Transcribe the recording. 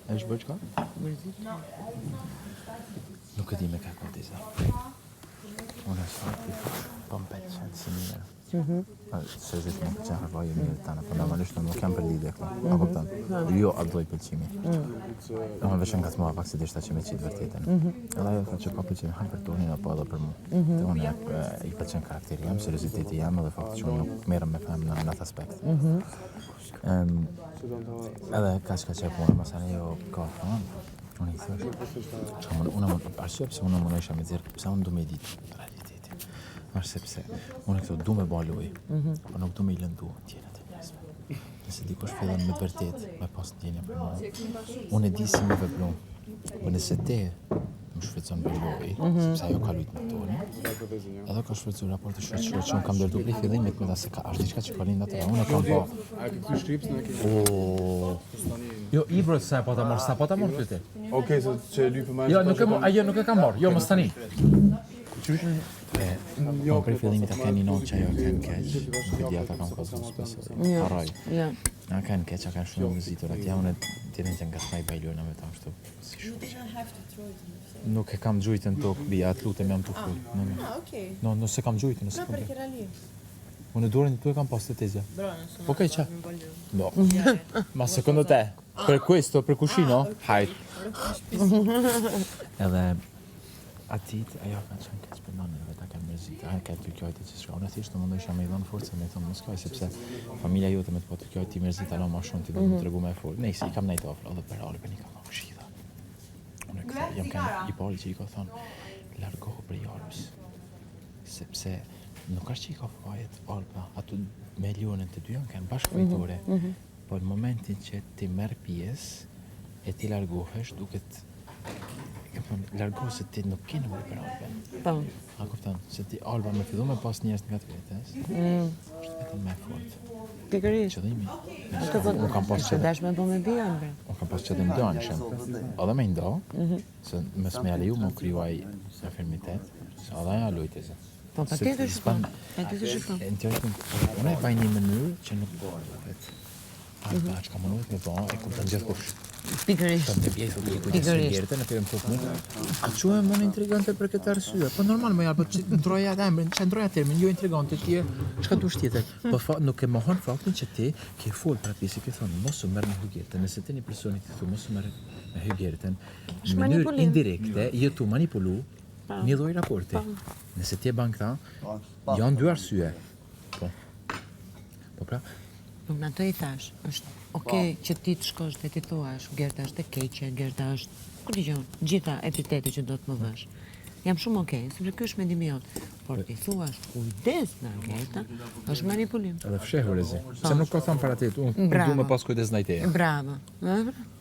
E është bërë çka? Mërzit. Nuk e di me ka ka teza. Unë e sa ti po më pëlqen si mirë. Mm -hmm. Seriozisht më pëlqen rrëvaj e mirë tana, po normalisht unë nuk jam për lidhje këto. Mm -hmm. A kupton? Jo, atë lloj pëlqimi. Mm -hmm. Unë veç ngacmova pak se deshta që me qitë vërtetën. Mm -hmm. Edhe ajo tha që ka pëlqim ham për Tonin apo edhe për mu. Mm -hmm. Unë e, i pëlqen karakteri jam, serioziteti jam edhe fakti që unë nuk merrem me femna në atë aspekt. Mm -hmm. Um, edhe ka çka që puna, masanej jo ka thonë, unë i thash, që unë, unë, unë, arsye pse unë mundojsha me nxjerr, pse unë du me ditë realitetin, është sepse unë këto du me ba lojë, mm -hmm. po nuk du me i lëndu ndjenjat e njerëzve. Nëse dikush fillon me vërtet, me pas ndjenja për mua, unë e di si me vepru, po nëse te më shfrytëzon për lojë, mm -hmm. sepse ajo ka lujt me Tonin, edhe ka shfrytëzu raporti shoqëror që unë kam ndërtu prej fillimit me ta se ka është diçka që ka lind atë, unë e kam pa. A ke ky shkrips në ke? O. Jo, i bro, sa e pa ta marr, sa pa ta marr ty. Okej, se që lypë më. Jo, nuk e ajo nuk e kam marr. Jo, mos tani. Qysh? E, jo, prej fillimit a kanë një që ajo kanë keq, nuk e di ata kam kallzu s'besoj. Harroj. Jo. A kanë keq, a kanë shumë mëzitur atje, unë tjetër që nga s'ma i bëj lojna me ta kështu. Si shumë. Nuk e kam gjujtë në tokë, bia, atë lutem jam të fol. No, no. Ah, okay. No, nëse kam gjujtë, nëse kam gjujtë. Unë dorën tu e kam pas të tezja. Okej, qa? No. Ma secondo te, per questo, per cuscino? Ah, Hajt. Edhe atit, ajo ka qenë keq për nënën vetë, a kanë mërzit, a ka të kjajtë që s'ka. Unë thjesht mendoj me i dhënë forcë, me i thonë mos kaj, sepse familja jote me të po të kjajtë ti mërzit alo ma shumë, ti do të më tregu me fortë. Nejse, i kam nejtë afër, edhe për Albin i kam dhënë këshilla. Unë e këthe, jam kanë i pari që i ka thonë, largohu prej Albës, sepse nuk është që i ka fajet Alba, ato me Elionën të dy janë kanë bashkëfajtore, mm -hmm. po në momentin që ti merr pjesë e ti largohesh, duket e thonë, largohu se ti nuk ke nevojë për Albën. Po. A kupton, se ti Alba me fillu me pas njerëz nga të vetes, mm. është vetëm më e fortë. Pikërisht. Qëllimi. Unë unë kam pas qëllim. Dash me bo me bion, bre. Unë kam pas qëllim dyanshëm. Edhe me ndo, mm -hmm. se mos me leju me kriju ai afirmitet, se edhe ajo lujtë se. Po, pa tjetër që po. Pa tjetër që po. Në teorikën, unë e baj një mënyrë që nuk bëhet. Alba, mm -hmm. çka mundohet me ba, e kupton gjithkush. Pikërisht. Të të bjej, thotë, i kujdes së Gertën, e fillim thotë mu. A quhem unë intrigante për këtë arsye? Po normal, më ja, po që ndroja atë emrin, që ndroja termin, jo intrigante, ti je çka dush tjetër. Po fa, nuk e mohon faktin që ti ke fol për atë pjesë, ke thonë mos u merr me Hygertën, nëse ti një personi ti thu mos u merr me Hygertën, në mënyrë indirekte, je tu manipulu një lloj raporti. Nëse ti e bën këta, janë dy arsye. Po. Po pra, Unë atë i thash, është okej që ti të shkosh dhe ti thuash, Gerta është e keqe, Gerta është, ku di unë, gjitha epitetet që do të më vësh. Jam shumë okej, sepse ky është mendimi jot. Por ti thuash kujdes nga Gerta, është manipulim. Edhe fshehur e zi. Se nuk ka thënë para tetë, unë du me pas kujdes ndaj teje. Bravo. Ëh?